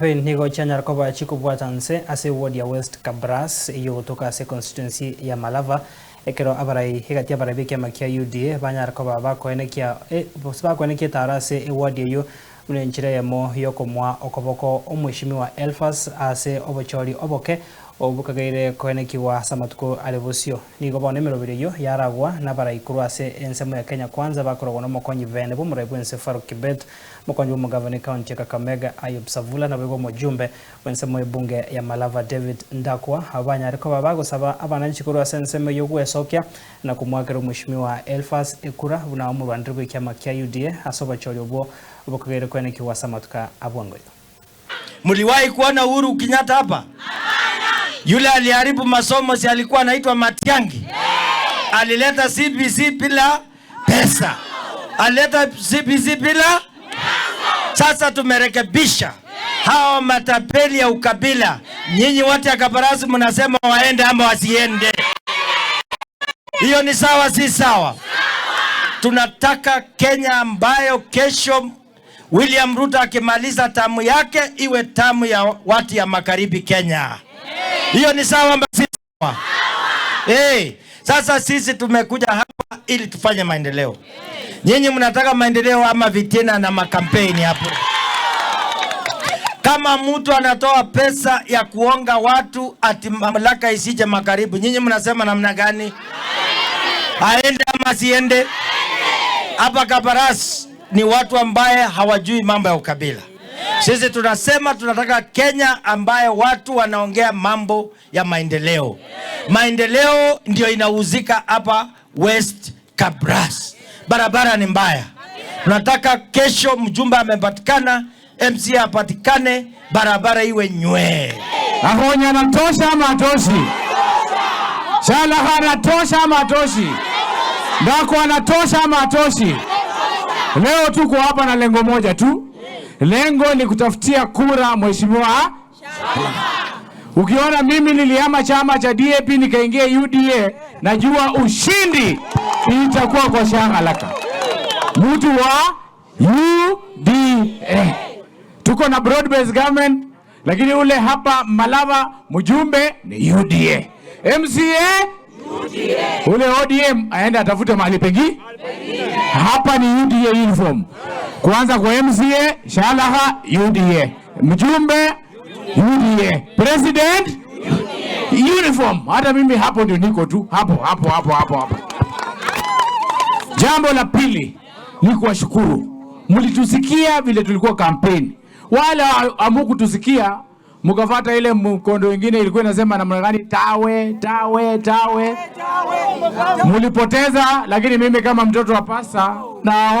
Chicampaign nigo chianyara koba chikobwata nse ase eward ya West Kabras eyio gotoka ase constituency ya Malava ekero abarai egati abarai b'ekiama kia UDA banyara koba bakoenekia gose bakoenekia etaro ase eward eyio buna enchera eyemo yokomoa okoboko omweshimiwa Elphas ase obochori oboke obo bokageire koenekigwa ase amatuko are bosio. Nigo bono emeroberi eyio yaragwa nabarai korwa ase ensemo ya Kenya Kwanza bakoragwa nomokonyi bene bw'omorai bw'ense Farouk Kibet, Omokonyi bw'omogavana ekaunti ya Kakamega Ayub Savula naboigo omojumbe bw'ensemo y'ebunge ya Malava David Ndakwa abwo banyare koba bagosaba abananchi korwa ase ensemo eyio gwesokia na komoakera omweshimiwa Elphas Ekura buna omorwaneri bw'ekiama kia UDA ase obochori obwo bokageire koenekigwa ase amatuko a bwango iga. Mliwahi kuona Uhuru Kenyatta hapa? Yule aliharibu masomo, si alikuwa anaitwa Matiang'i? Alileta CBC bila pesa, alileta CBC bila. Sasa tumerekebisha hawa matapeli ya ukabila. Nyinyi wote ya Kabras mnasema waende ama wasiende? Hiyo ni sawa, si sawa? Tunataka Kenya ambayo kesho William Ruto akimaliza tamu yake iwe tamu ya watu ya magharibi Kenya. Hiyo ni sawa ama si sawa? Hey, sasa sisi tumekuja hapa ili tufanye maendeleo. Nyinyi mnataka maendeleo ama vitina na makampeni hapo? Kama mtu anatoa pesa ya kuonga watu ati mamlaka isije magharibi, nyinyi mnasema namna gani? Aende ama asiende? Hapa Kabras ni watu ambaye hawajui mambo ya ukabila. Sisi tunasema tunataka Kenya ambaye watu wanaongea mambo ya maendeleo. Maendeleo ndio inauzika hapa West Kabras. Barabara ni mbaya. Tunataka kesho mjumbe amepatikana, MCA apatikane, barabara iwe nywee. Ahonya anatosha ama atoshi? Shalaha anatosha ama atoshi? Ndako anatosha ama atoshi? Leo tuko hapa na lengo moja tu. Lengo ni kutafutia kura mheshimiwa. Ukiona mimi nilihama chama cha DAP nikaingia UDA, najua ushindi itakuwa kwa Shahalaka, mtu wa UDA. Tuko na broad based government, lakini ule hapa Malava mjumbe ni UDA, MCA UDA. Ule ODM aende atafute mahali pengi. Hapa ni UDA uniform. Kwanza kwa MCA Shalaha UDA, mjumbe UDA, president uniform. Hata mimi hapo ndio niko tu hapo hapo hapo hapo hapo. Jambo la pili ni kuwashukuru, mlitusikia vile tulikuwa kampeni, wala hamukutusikia mkafata ile mkondo wengine ilikuwa inasema namna gani, tawe tawe tawe, mulipoteza. Lakini mimi kama mtoto wa pasta na